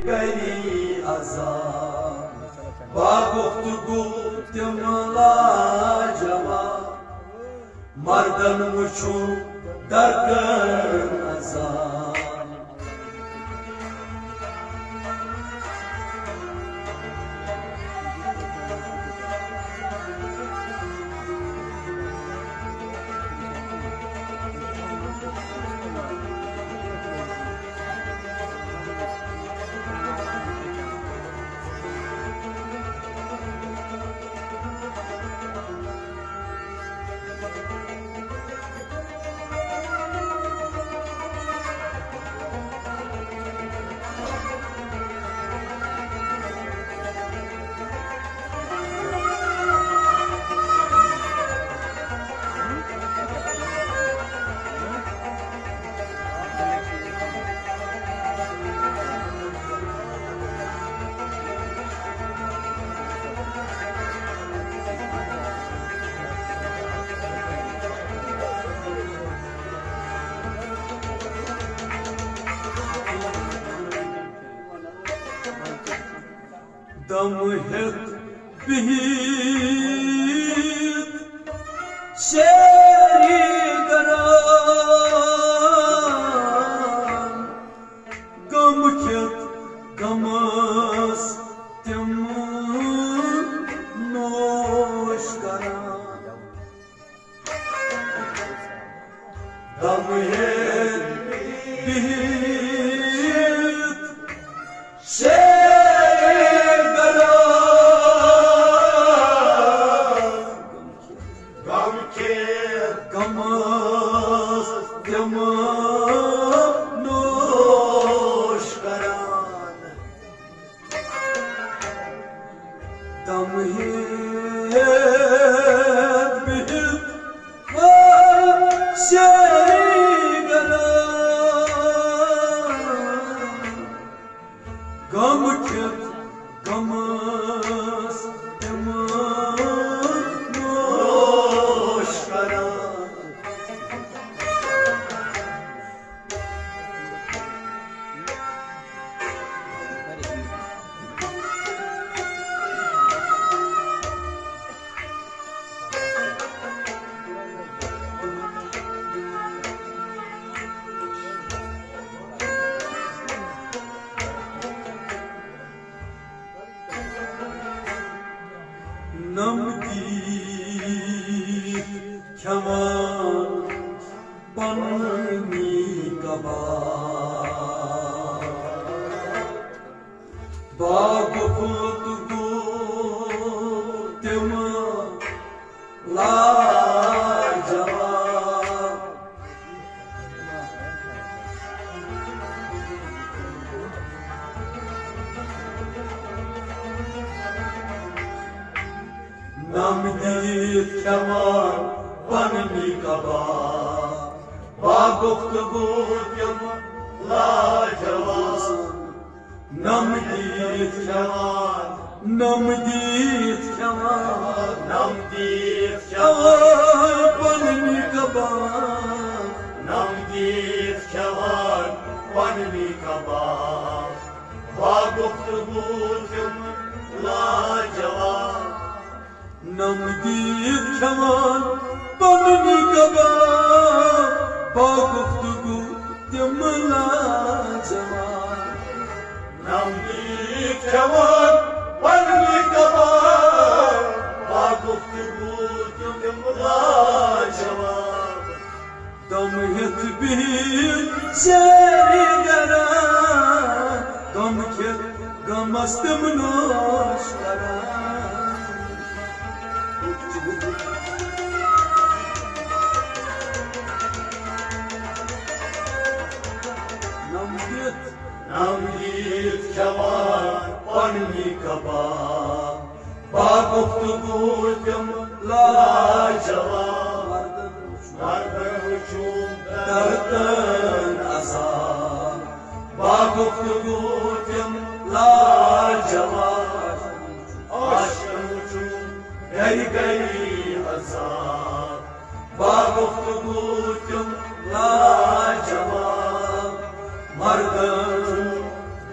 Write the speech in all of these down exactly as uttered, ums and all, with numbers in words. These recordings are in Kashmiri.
کری عذاب۔ با گفتگو تم لاجواب، مردن وچھو دردن عذاب۔ دم ہیت بہت شیری گران، غم کھیت غمس تم نوش کران۔ دم ہیت بہت شیر گران، غم کھیت غمس تم نوش کران۔ دم ہیت بہت شیری گران، غم کھیت غمس تم نوش کران۔ نم دِتھ کھٮ۪وان پننی کباب۔ با گفتگو تِم لاجواب۔ نم دِتھ کھٮ۪وان پننی کباب، با گفتگو تِم لاجواب۔ نم دِتھ کھٮ۪وان، نم دِتھ کھٮ۪وان، نم دِتھ کھٮ۪وان پننی کباب۔ نم دِتھ کھٮ۪وان پننی کباب، با گفتگو تِم لاجواب۔ نم دِتھ کھٮ۪وان پننی کباب، با گفتگو تِم لاجواب۔ نم دِتھ کھٮ۪وان پننی کباب، با گفتگو تِم لاجواب۔ دم ہیت بِہِتھ شیری گران، غم کھیت غمس تِم نوش کران۔ نم دِتھ، نم دِتھ کھٮ۪وان پننی کباب، با گفتگو تِم لاجواب۔ مردن وُچھُم دردن عذاب، با گفتگو تِم لاجواب۔ عاشقن وُچھُم گرِ گرِ عذاب، با گفتگو تِم لاجواب۔ مردن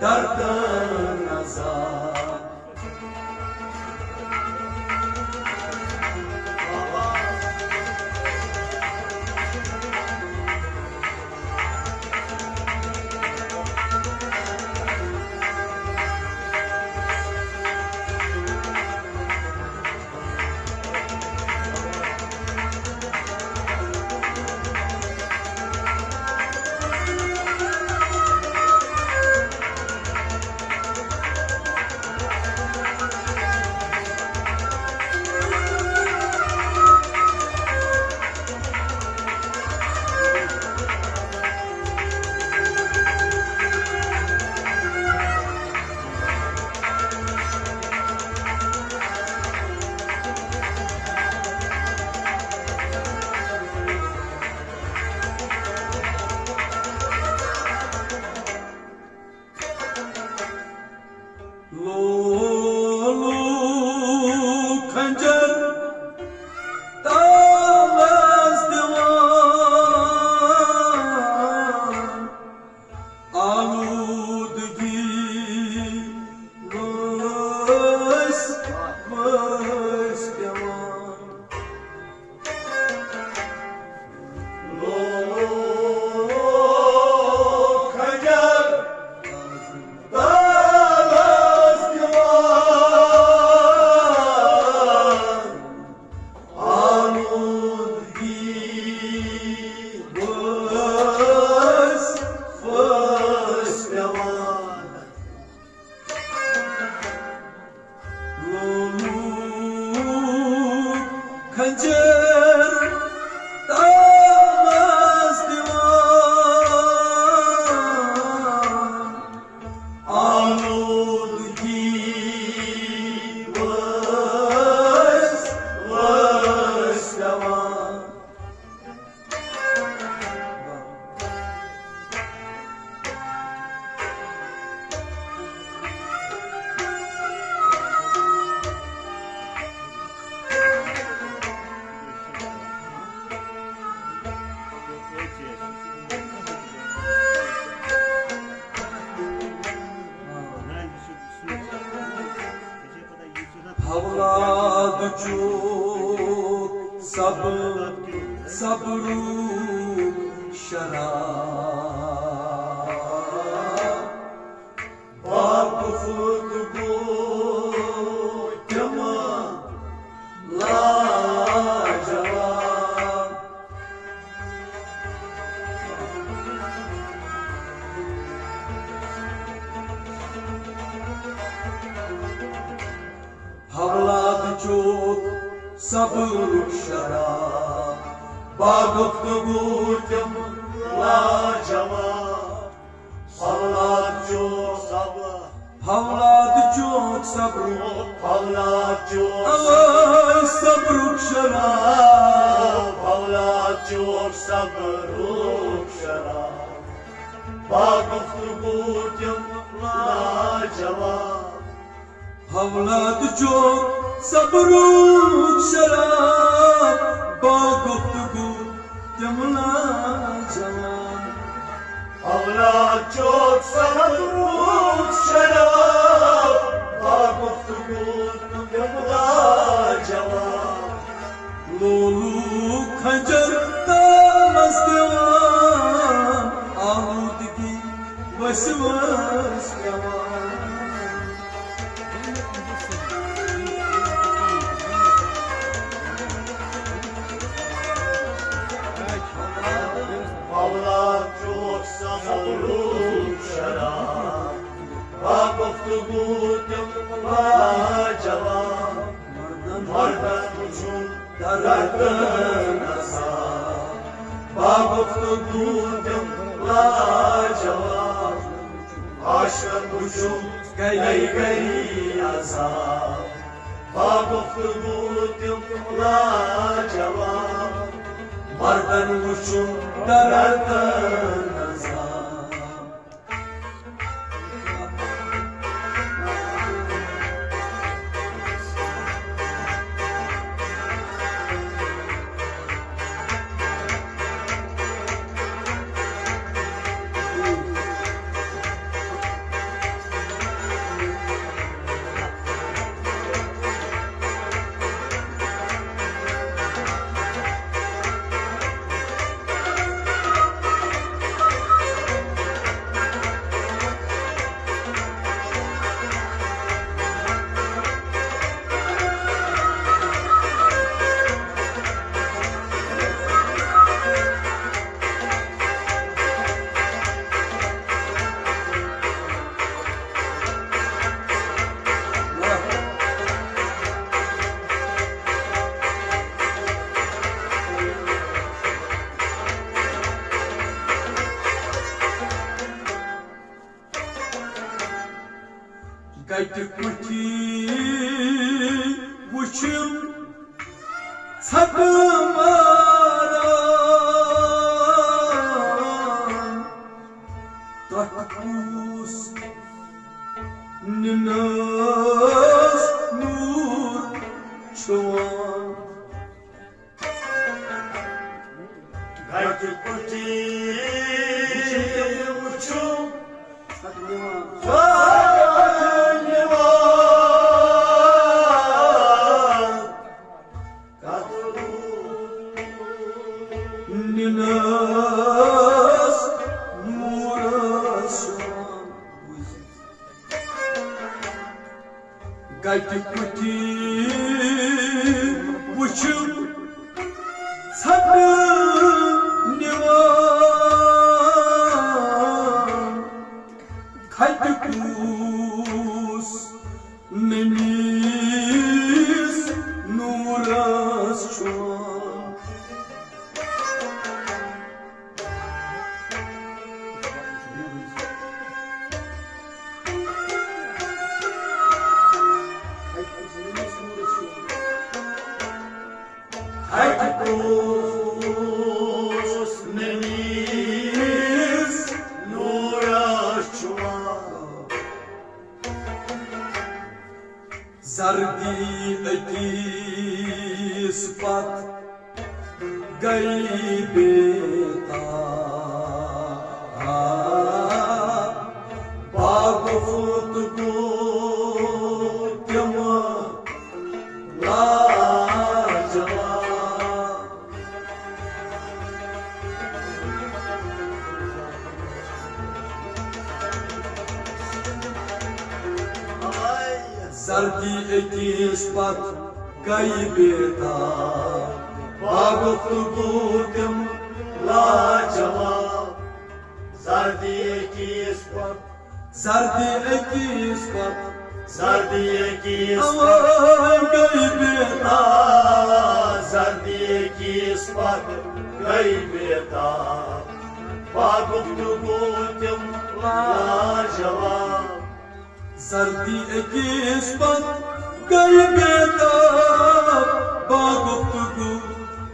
دردن نظر۔ لولو خنجر تاوس دِوان، آلودگی ؤسۍ ؤسۍ پٮ۪وان۔ لولو خنجر تاوس دِوان، آلودگی ؤسۍ ؤسۍ پٮ۪وان۔ لولو خنجر تاوس دِوان، آلودگی ؤسۍ ؤسۍ پٮ۪وان۔ فولاد چوک صبر، صبرُک شراب۔ واقف تہٕ گوٚو تِمن لاجواب۔ فولاد چوک صبرُک شراب، باگفتگو تِم لاجواب۔ فولاد چوک صبر۔ فولاد چوک صبرُک۔ فولاد چوک۔ اوے صبرُک شراب۔ فولاد چوک صبرُک شراب۔ باگفتگو تِم لاجواب۔ فولاد چوک صبرُک شراب، باگفتگو تِم لاجواب۔ فولاد چوک صبرُک شراب، باگفتگو تِم لاجواب۔ لولو خنجر تاوس دِوان، آلودگی ؤسۍ ؤسۍ پٮ۪وان۔ فولاد چوک صبرُک شراب، باگفتگو تِم لاجواب۔ مردن وُچھُن دردن عذاب، باگفتگو تِم لاجواب۔ عاشقن وُچھُن گئی گئی عذاب، باگفتگو تِم لاجواب۔ مردن وُچھُن دردن عذاب۔ کتہِ کُٹھی وُچھِم ژھٹہٕ ماران، تۄہہِ کُس نِنَس نوٗر چھُوان؟ گٹہِ کُٹھی وُچھِم ژھٹہٕ نِوان، کتھ نِنَس نوٗرس چھُوان؟ گٹہِ کُٹھی وُچھِم ژھٹہٕ نِوان، کتہِ کُس نٔنِس نوٗرس چھُوان؟ ہتہِ کُس نٔنِس نوٗرس چھُوان؟ زردی أکِس پتھ گٔے بے تاب۔ باغ وُپھ تہٕ گوٚو تِم لاجواب۔ زردی أکِس پتھ گٔے بے تاب، باغ وُپھ تہٕ گوٚو تِم لاجواب۔ زردی أکِس پتھ، زردی أکِس پتھ، زردی أکِس پتھ۔ اَوَے گٔے بے تاب، زردی أکِس پتھ گٔے بے تاب، باغ وُپھ تہٕ گوٚو تِم لاجواب۔ زردی أکِس پتھ گٔے بے تاب، باغ وُپھ تہٕ گوٚو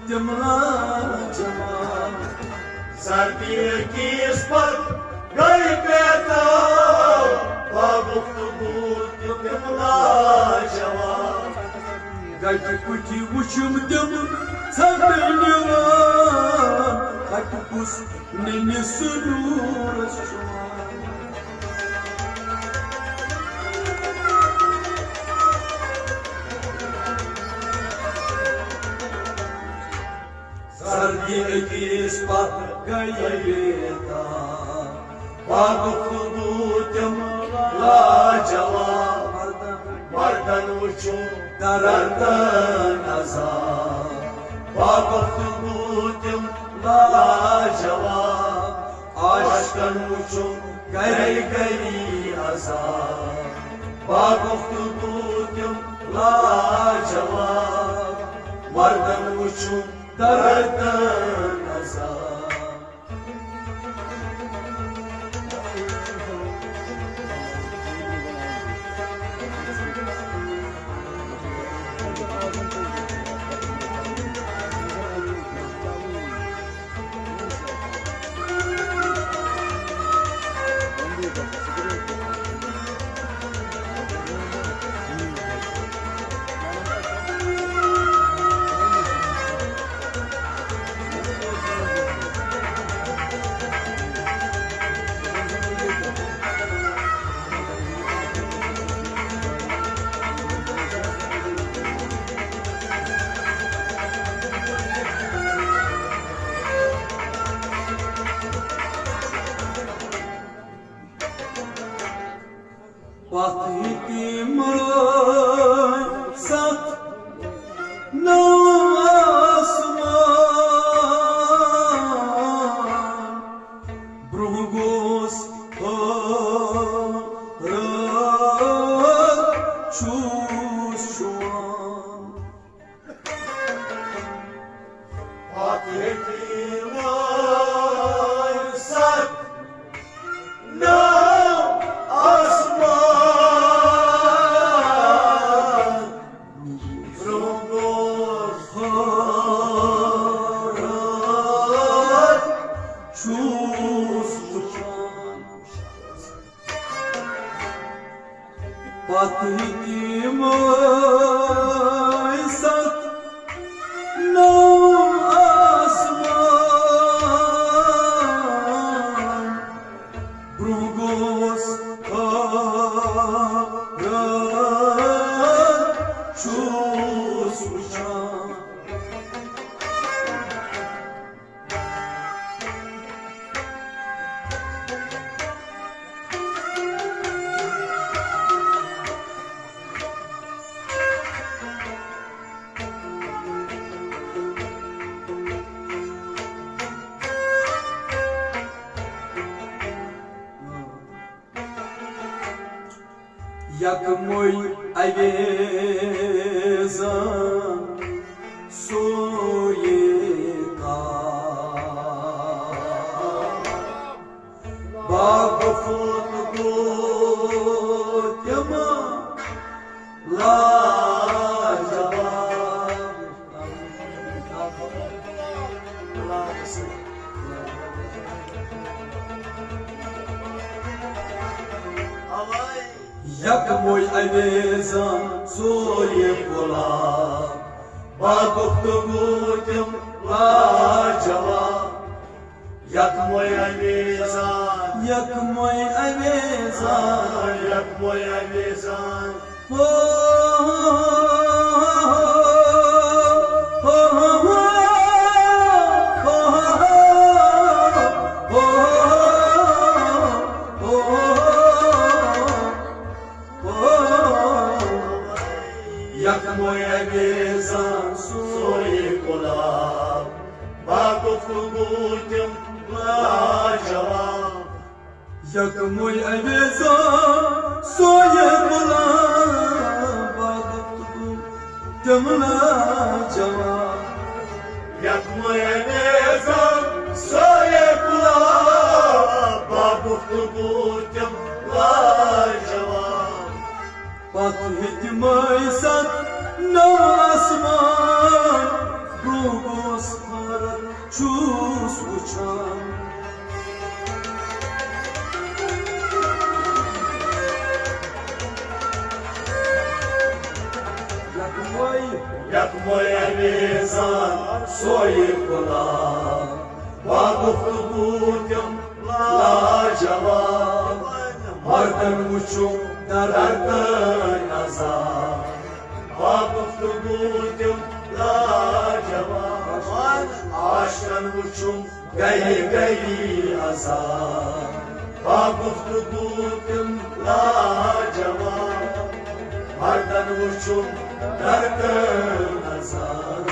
تِم لاجواب۔ زردی أکِس پتھ گٔے بے تاب، باغ وُپھ تہٕ گوٚو تِم لاجواب۔ گٹہِ کُٹھی وُچھِم تِم ژھٹہٕ نِوان، کتہِ کُس نٔنِس نوٗرس چھُوان؟ زردی أکِس پتھ گٔے بے تاب، باغ وُپھ تہٕ گوٚو تِم لاجواب۔ مردن وُچھُم دردن عذاب، باغ وُپھ تہٕ گوٚو تِم لاجواب۔ عاشقن وُچھُم گرے گری عذاب، باغ وُپھ تہٕ گوٚو تِم لاجواب۔ مردن وُچھُم دردن عذاب۔ پتھ ہیٚتہِ مٲنۍ ستھ نو آسمان، برونٛہہ گوٚوُس حٲرتھ چھُس شوان۔ پتھ ہیٚتہِ مٲنۍ ستھ نو آسمان۔ پتہٕ تِمے ستھ نو آسمان، برٛونٛہہ گوس حٲران چھُس وُچھان۔ یکمُے اویزان سویے کار۔ باغ فوت گوٚو تِم لاجواب۔ یکمُے اویزان سویے غلام، باغُک تہٕ گوٚو تِم لاجواب۔ یکمُے اویزان، یکمُے اویزان، یکمُے اویزان۔ ہو، ہو، ہو، ہو۔ یکمُے اویزان سویے غلام، باغُک تہٕ گوٚو تِم لاجواب۔ یکمُے اویزان سویے غلام، باغُک تہٕ گوٚو تِم لاجواب۔ یکمُے اویزان سویے غلام، باغُک تہٕ گوٚو تِم لاجواب۔ پتہٕ ہیٚتۍ مےٚ ستھ نو آسمان، برٛونٛہہ گوس حٲران چھُس وُچھان۔ یکمُے، یکمُے اویزان سویے غلام، باغُک تہٕ گوٚو تِم لاجواب۔ مردن وُچھُم دردن عذاب، باغُک تہٕ گوٚو تِم لاجواب۔ عاشقن وُچھُم گری گری عذاب، باغُک تہٕ گوٚو تِم لاجواب۔ مردن وُچھُم دردن عذاب۔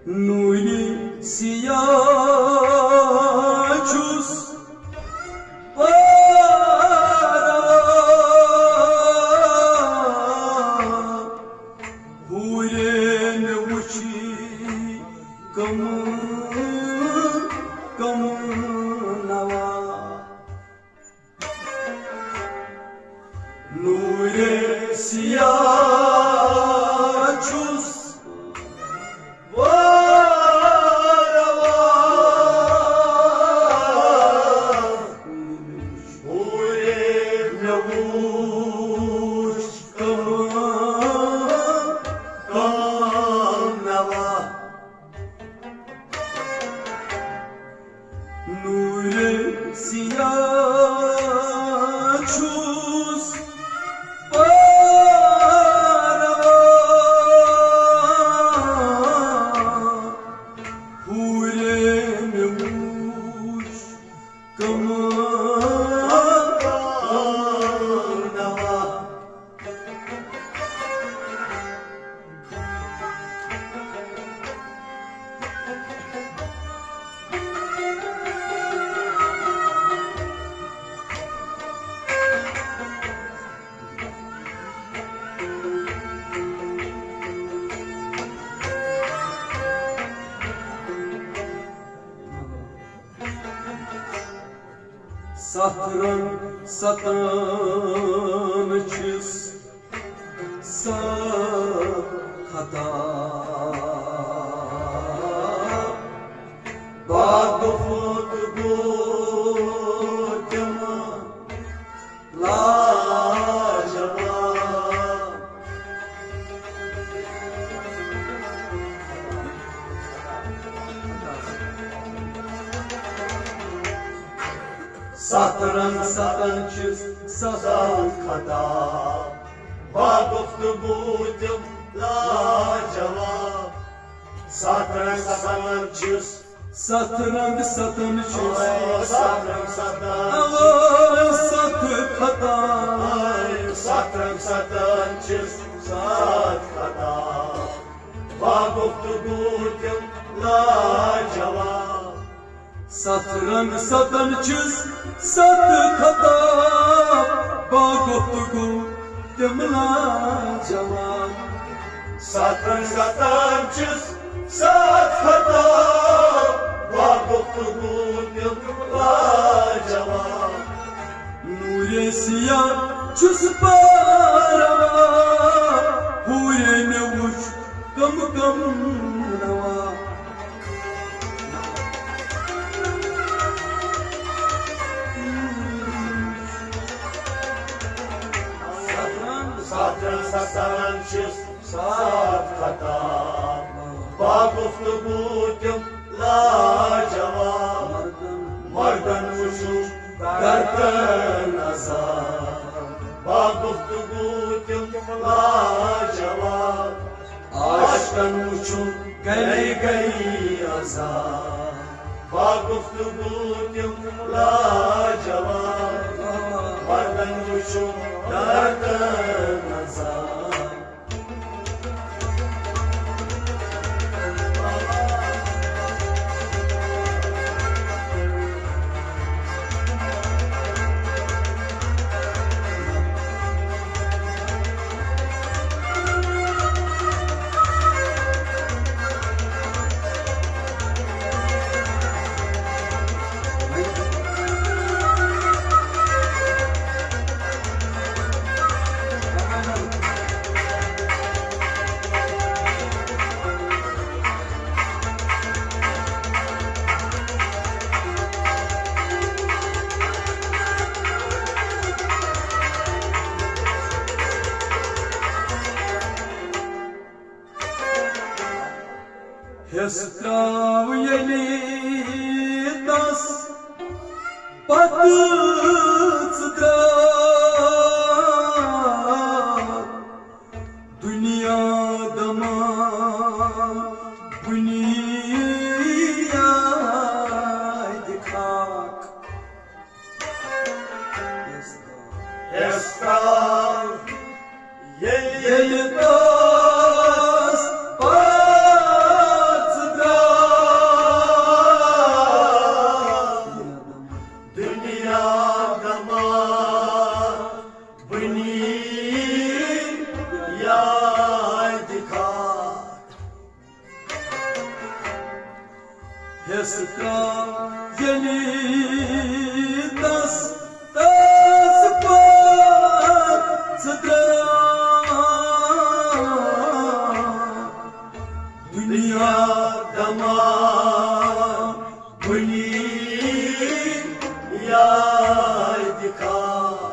نوٗرِ سیاہ چھُس پروان، حورے مےٚ وُچھی کم کم نوا۔ نوٗرِ سیاہ چھُس وارٕ وارٕ، حورے مےٚ وُچھ کم کم نوا۔ نوٗرِ سیاہ چھُس پروان، حورے مےٚ وُچھ کم ستھ رنگ ستان چھِس ستھ خطا۔ باغ فوت گوٚو تِم لاجواب۔ ستھ رنگ ستن چھِس ستھ خطا۔ با گفتگو تِم لاجواب۔ ستھ رنگ ستن چھِس۔ ستھ رنگ ستن چھِس۔ ستھ رنگ ستن۔ ستھ خطا۔ ستھ رنگ ستن چھِس۔ ستھ خطا۔ با گفتگو تِم لاجواب۔ ستھ رنگ ستن چھِس ستھ خطا۔ با گفتگو تِم لاجواب۔ ستھ رنگ ستن چھِس ستھ خطا۔ با گفتگو تِم لاجواب۔ نورِ سیاہ چھُس پرواہ، حورِ مےٚ وُچھ کم کم نوا۔ سترن سترن چھِس ستھ خطا۔ با گفتگو تِم لاجواب۔ مردن وُچھُم گردن عذاب۔ با گفتگو تِم لاجواب۔ عاشقن وُچھُم گلی گلی عذاب۔ با گفتگو تِم لاجواب۔ مردن وُچھُم گردن عذاب۔ حِصہٕ ترٛاو ییٚلہِ تس پتہٕ ژٕ درٛاکھ۔ دُنیا دمان بُنیادِ خاک۔ حِصہٕ ترٛاو ییٚلہِ تس پتہٕ ژٕ درٛاکھ۔ دُنیا دمان بُنیادِ خاک۔ حِصہٕ ترٛاو ییٚلہِ تس، تس پتہٕ ژٕ درٛاکھ۔ دُنیا دمان بُنیادِ خاک۔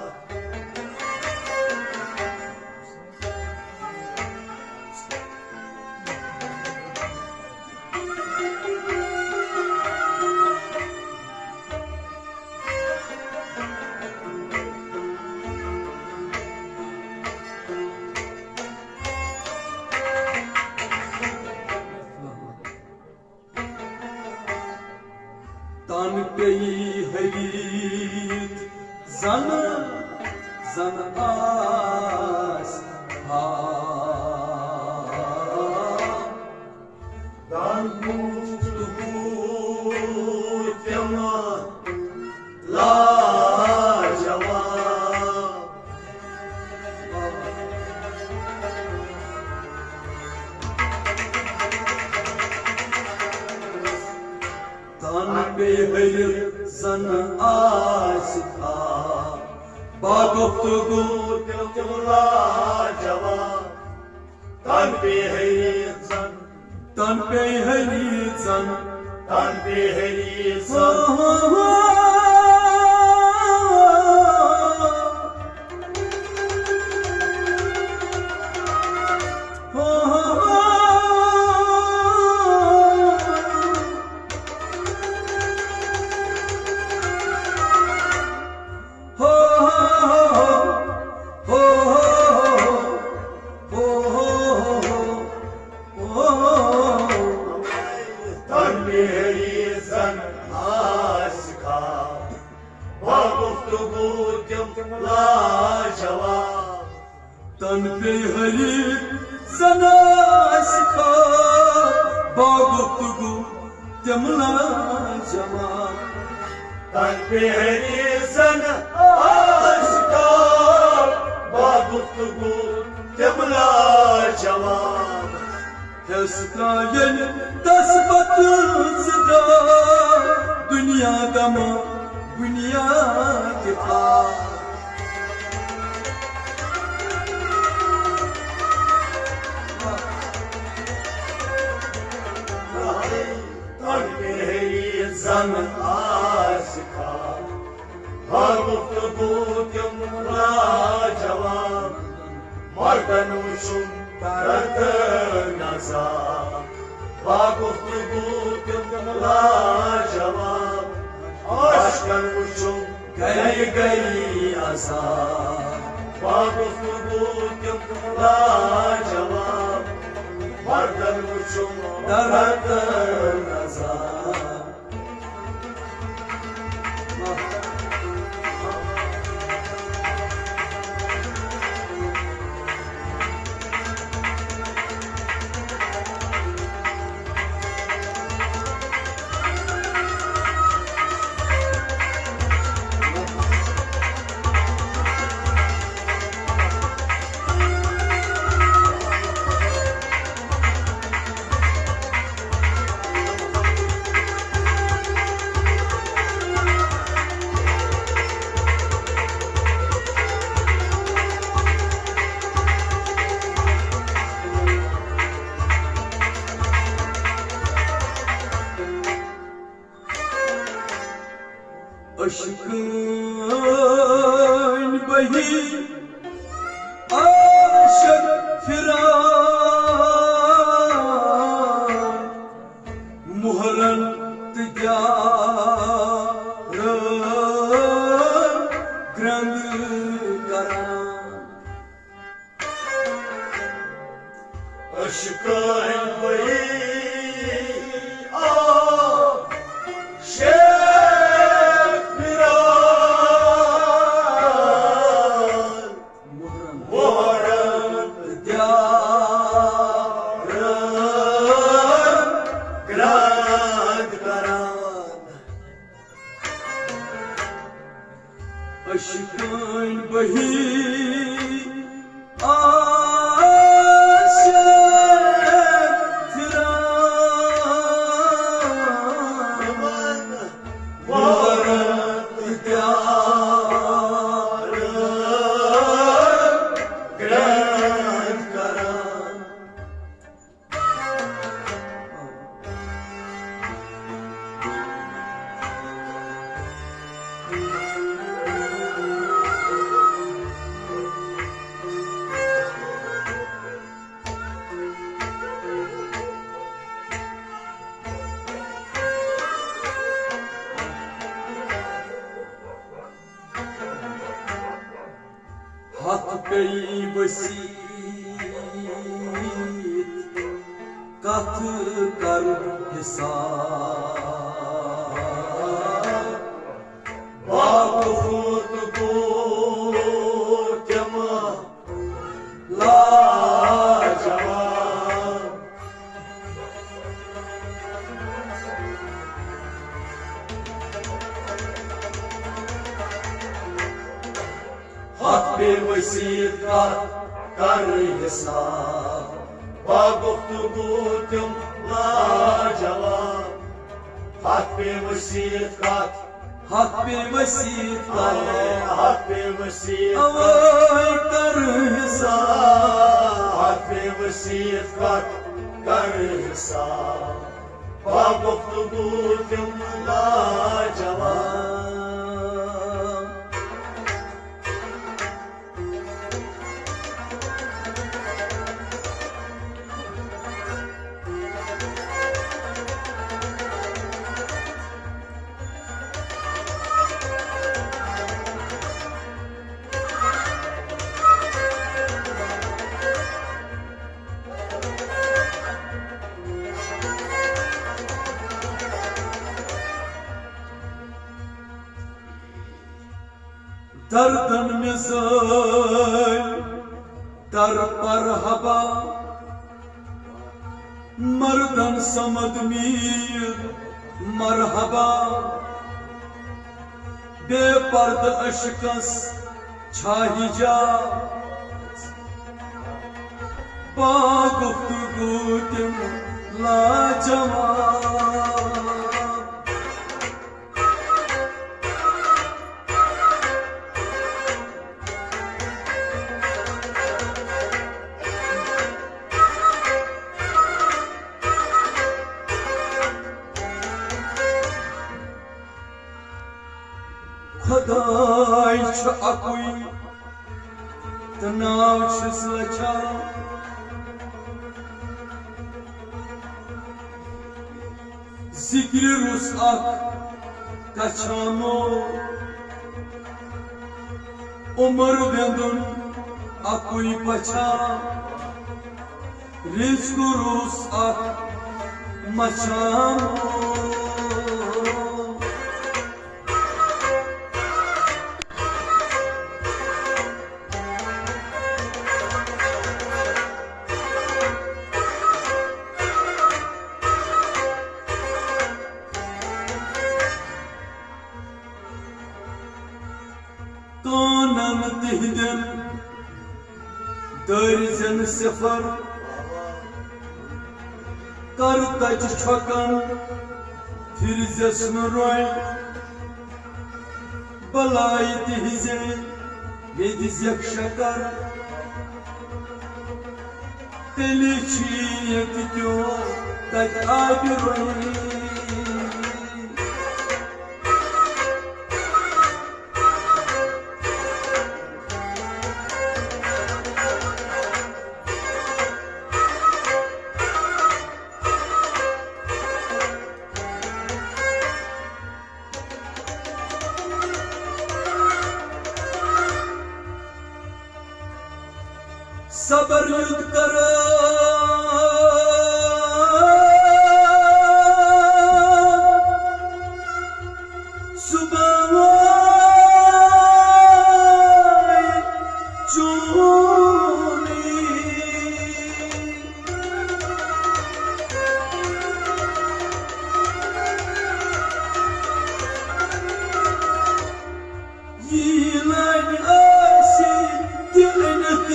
زن، زن آسہِ ہا۔ دان گفتگو تِم لاجواب۔ تن پے ہرِ زن آسہِ تھا، با گفتگو تِم لاجواب۔ تن پے ہرِ زن، تن پے ہرِ زن، تن پے ہرِ زن۔ تن پے ہرِ زن آسہِ خا، با گفتگو تِم لاجواب۔ تن پے ہرِ زن آسہِ خا، با گفتگو تِم لاجواب۔ تن پے ہرِ زن آسہِ خا، با گفتگو تِم لاجواب۔ ہیس ترایَن تس پتہٕ زٕ دۄہ، دُنیا دما بُنیاد پا۔ تن پے ہرِ زن آسہِ خا، با گفتگو تِم لاجواب۔ مردن وُچھُم درد نزا، با گفتگو تِم لاجواب۔ عاشقن وُچھُم گرِ گرِ عذاب، با گفتگو تِم لاجواب۔ مردن وُچھُم درد نزا۔ عشقن بہی عاشق پھران، مہرن تہٕ دیارن گرٛنٛد کران۔ عشقن بہی عاشق پھران، مہرن تہٕ دیارن گرٛنٛد کران۔ عشقن بہی عاشق پھران، مہرن تہٕ دیارن گرٛنٛد کران۔ ہتھ پیٚیہِ ؤسِتھ، کتھ کرٕ حساب؟ باغ ہوت گوٚو ہتھ پیٚیہِ وسیٖعت کتھ کرٕ حساب، با گفتگو تِم لاجواب۔ ہتھ پیٚیہِ وسیٖعت کتھ، ہتھ پیٚیہِ وسیٖعت کتھ، ہتھ پیٚیہِ وسیٖعت اوے کتھ کرٕ حساب۔ ہتھ پیٚیہِ وسیٖعت کتھ کرٕ حساب، با گفتگو تِم لاجواب۔ دردن مےٚ زٲلۍ در پر ہبا، مردن سمد میٖر مرحبا۔ بے پردٕ عشقس چھا حجاب، با گفتگو تِم لاجواب۔ خۄداے چھُ اَکُے تہٕ ناو چھِس لَچھان۔ ذِکرِ روٚس اَکھ کَچھانو، عُمر ویندُن اَکُے پَچھان۔ رِزقُ روٚس اَکھ مَچھانو۔ کانن تِہنٛدٮ۪ن دٲرزٮ۪ن صفر، کر تجہِ چھۄکن پھِرزٮ۪س نہٕ رۄنۍ۔ بلایہِ تِہنٛزے ییٚتہِ زٮ۪کھ شکر، تیٚلہِ چھُ ییٚتہِ کیُتھ تتہِ آبہِ رۄنۍ۔ صبر یُتھ کرو، صبح چونی۔ ییٖلَن آسہِ تہِ أنِتھ۔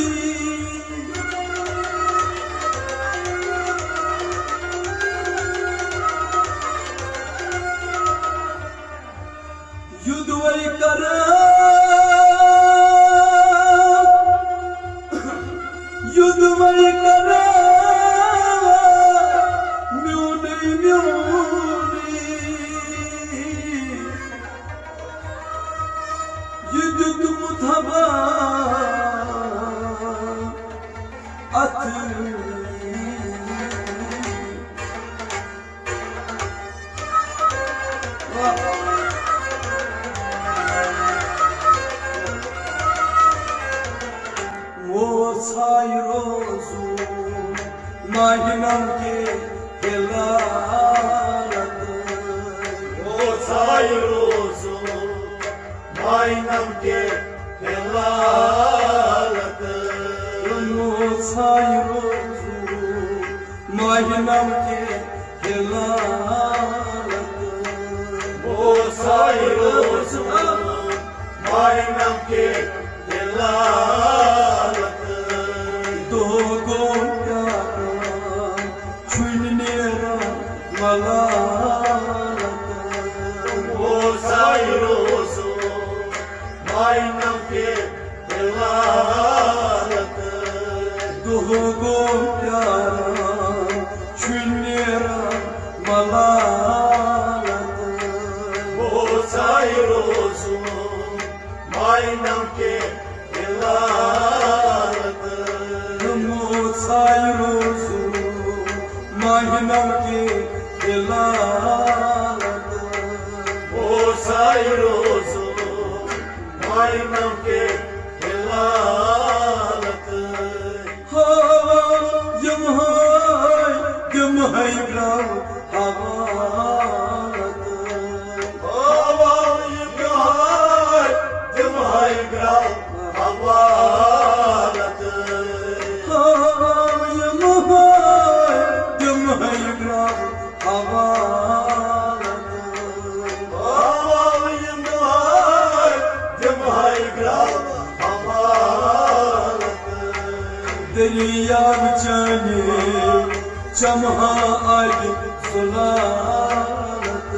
یُدوَے کرٕ، یُدوَے کرٕ، میونُے، میونُے۔ یہِ دیُتمُت ہبا اَتھٕ۔ موساے روزُن ماہِ نمکہِ ہلالت۔ موساے روزُن ماہِ نمکہِ ہلالت۔ موساے روزُن ماہِ نمکہِ ہلالت۔ موساے روزُن ماہِ نمکہِ دۄہ گوٚو پیاران، چھُنہٕ نیران ملالت۔ موساے روزُن ماینم کے دلالت۔ دۄہ گوٚو پیاران، چھُنہٕ نیران ملالت۔ موساے روزُن ماینم کے دلالت۔ موساے روزُن ماینم کے دلالت۔ موساے روزُن ماینم کے دلالت۔ ہاوان یِمہے، یِمہے گرٛاو حوالت۔ ہاوان یِمہے، یِمہے گرٛاو حوالت۔ ہاوان یِمہے، یِمہے گرٛاو حوالت۔ ہاوان یِمہے، یِمہے گرٛاو حوالت۔ دریاب چانہِ چمہا آبِ زلالت۔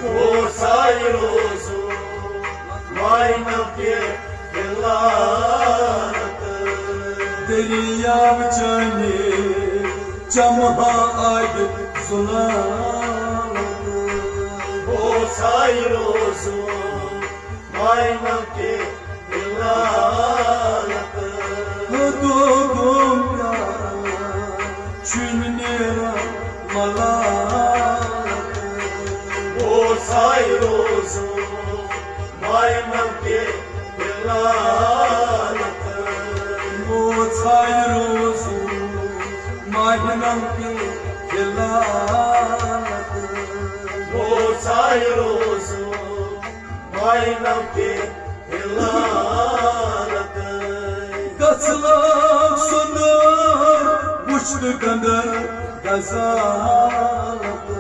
موساے روزُن ماینم کے دلالت۔ دریاب چانہِ چمہا آبِ زلالت۔ موساے روزُن ماینم کے دلالت۔ دۄہ گوٚو پیاران، چھُنہٕ نیران ملالت۔ موساے روزُن ماینم کے دلالت۔ موساے روزُن ماینم کے دلالت۔ موساے روزُن ماینم کے دلالت۔ گژھ لاگ سۄنٛدر وُچھ تہٕ گنٛدر غزالت۔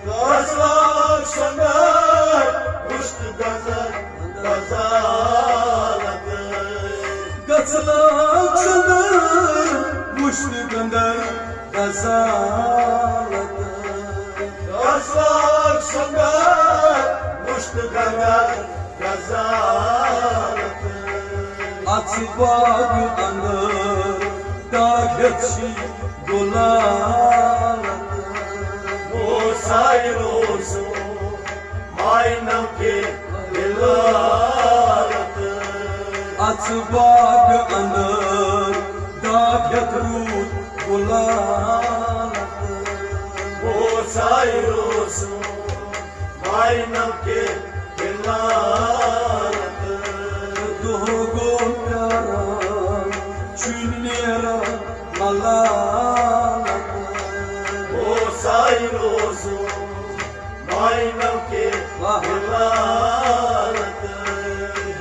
گژھ لاگ سۄنٛدر وُچھ تہٕ گنٛدر غزالت۔ گژھ لاگ سۄنٛدر وُچھ تہٕ گنٛدر غزالت۔ غزال سنگر، مشت گنگر غزالت۔ اژ باغ اندر، داغ ہیتھ چھی گلالت۔ موساے روزو ماینم کے دلالت۔ اژ باغ اندر، داغ ہیتھ روٗد گلالت۔ موساے روزو ماینم کے دلالت۔ دۄہ گوٚو پیاران، چھُنہٕ نیران ملالت۔ موساے روزو ماینم کے واہ۔ دلالت۔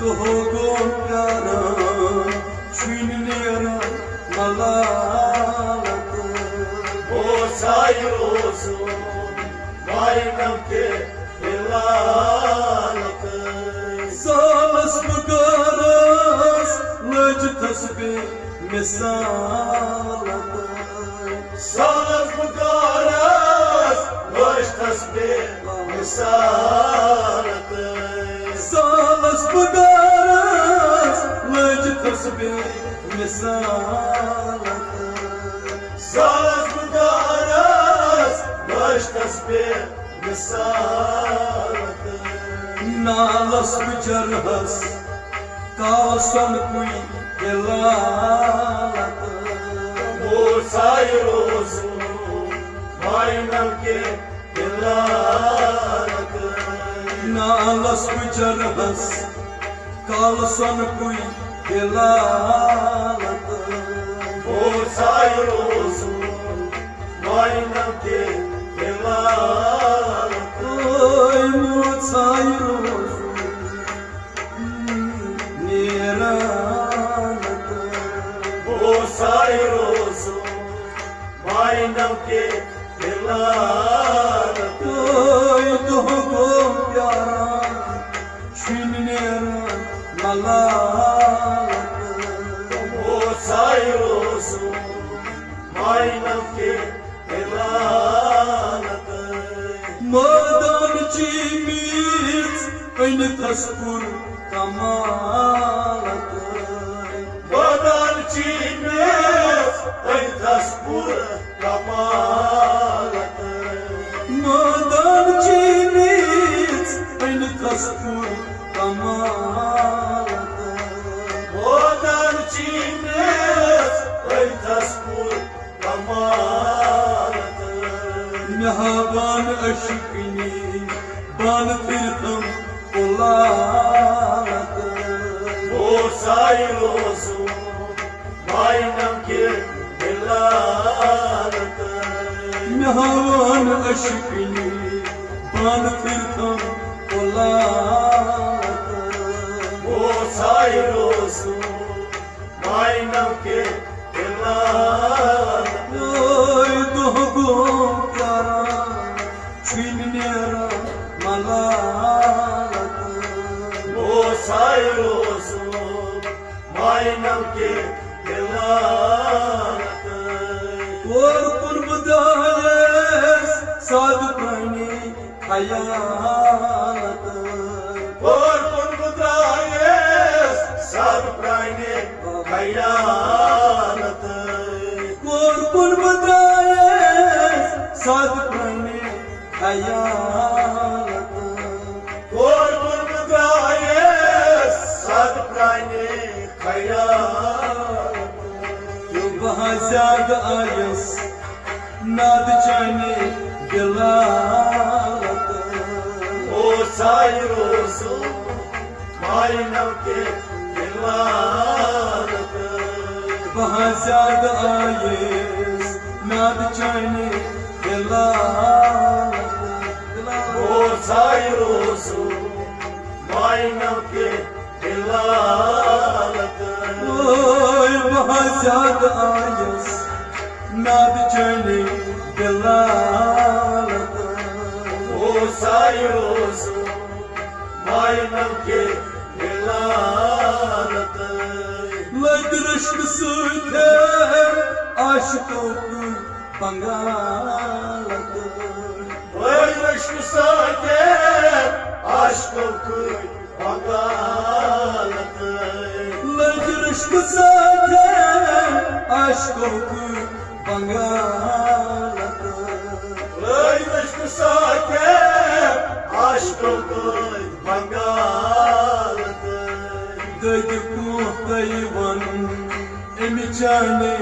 دۄہ گوٚو پیاران، چھُنہٕ نیران ملالت۔ موساے روزو ماینم کے دلالت۔ سالس بہارس لٔج تسبیح مثالت۔ سالس بہارس لٔج تسبیح مثالت۔ سالس بہارس لٔج تسبیح مثالت۔ سالس بہارس لٔج تسبیح مثالت۔ نالس بہٕ جرحس کال سۄنہٕ کُے دلالت۔ موساے روزو ماینم کے دلالت۔ نالس بہٕ جرحس کال سۄنہٕ کُے دلالت۔ موساے روزو ماینم کے دلالت۔ اے موساے روزو نیران۔ موساے روزو ماینم کے دلالت۔ اے دۄہ گوٚو پیاران، چھُنہٕ نیران ملالت۔ تھس پور کمالت۔ مٲدان چیٖنس أنۍ تھس پور کمالت۔ مٲدان چیٖنس أنۍ تھس پور کمالت۔ مٲدان چیٖنس أنۍ تھس پور کمالت۔ مےٚ ہاوان عشقنی بان پھرتم پلالت۔ او سائی روزو ماینم کے دلالت۔ مےٚ ہاوان عشقنی بان پھرتم پلالت۔ او سائی روزو ماینم کے دلالت۔ اوے دۄہ گوٚو پیاران، چھُنہٕ نیران ملالت۔ او سائی روزو ماینم کے دلالت۔ کور کُن بہٕ درٛایس سادٕ پرٛانہِ خیالت۔ کور کُن بہٕ درٛایس سادٕ پرٛانہِ خیالت۔ کور کُن بہٕ درٛایس سادٕ پرٛانہِ خیالت۔ کور کُن بہٕ درٛایس سادٕ پرٛانہِ خیالت۔ تہٕ بہٕ ہا زیادٕ آیس ناد چانہِ دلالت۔ او سائی روزو ماینم کے دلالت۔ بہٕ ہا زیادٕ آیس ناد چانہِ دلالت۔ او سائی روزو ماینم کے دلالت۔ اوے بہٕ ہا زیادٕ آیس ناد چانہِ دلالت۔ او سائی روزو ماینم کے دلالت۔ لٔگۍ رشکہٕ سۭتۍ عاشقو کٔر بنگالت۔ لٔگۍ رشکہٕ سۭتۍ عاشقو کٔر بنگالت۔ لٔگۍ رشکہٕ سۭتۍ عاشقو کٔر بنگالت۔ لٔگۍ رشکہٕ سۭتۍ عاشقو کٔر بنگالت۔ دٔدِ پونٛتھَے وَن أمہِ چانہِ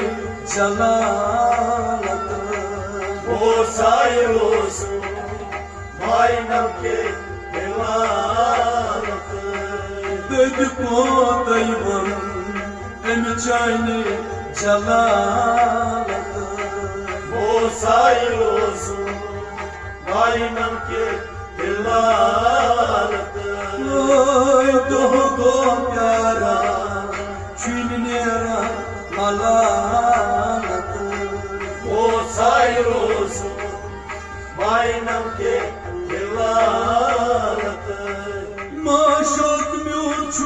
جلالت۔ او سائی روزو ماینم کے دلالت۔ دٔدِ پونٛتھَے وَن أمہِ چانہِ جلالت۔ او سائی روزو ماینم کے دلالت۔ اوے دۄہ گوٚو پیاران، چھُنہٕ نیران ملالت۔ او سائی روزو ماینم کے دلالت۔ معشوق میون چھُ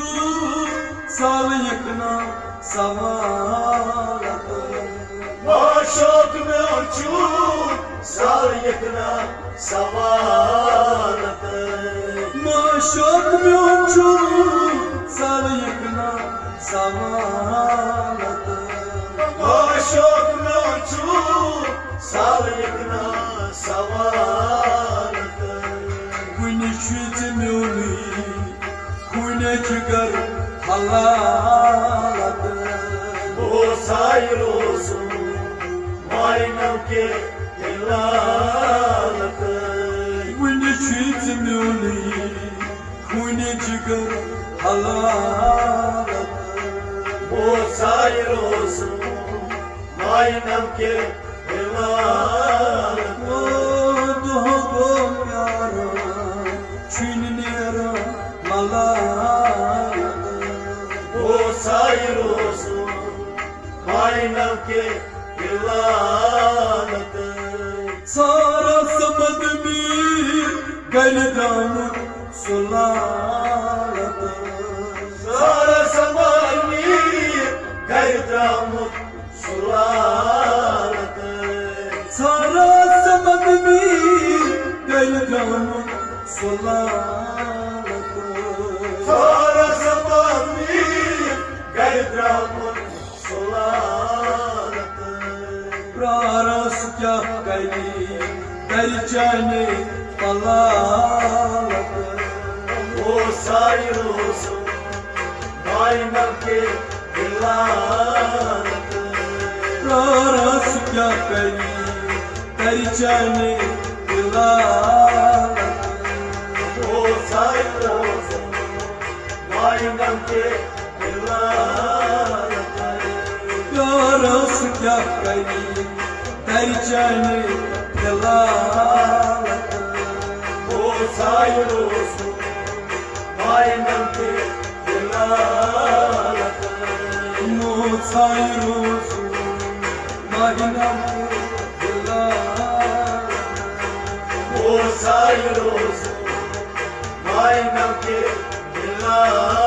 سالہٕ یِکھ نا سوالت۔ معشوق میون چھُ سالہٕ یِکھ نا سوالت۔ معشوق میون چھُ سالہٕ یِکھ نا سوالت۔ معشوق میون چھُ سالہٕ یِکھ نا سوالت۔ وُنہِ چھُے ژےٚ میونُے خوٗنہِ جگر حلالت۔ او سائی روزو ماینم کے دلالت۔ وُنہِ چھُے ژےٚ میونُے خوٗنہِ جگر حلالت۔ او سائی روزو ماینم کے دلالت۔ او دۄہ گوٚو پیاران، چھُنہٕ نیران ملالت۔ او سائی روزو ماینم کے دلالت۔ سارا سمد میر گرِ درٛامُت سُہ لالت۔ سارا سمد میر گرِ درٛامُت سُہ لالت۔ سارا سمد میر گرِ درٛامُت سُہ لالت۔ چانہِ پلالت، او سایہِ روزُن ماینم کے دلالت۔ رس کیا کری تری چانہِ دلالت، او سایہِ روزُن ماینم کے دلالت۔ یارس کیا کری تری چانہِ دلالت۔ موسائی روزُن ماینم کے دلالت۔ موسائی روزُن ماینم کے دلالت۔ موسائی روزُن ماینم کے دلالت۔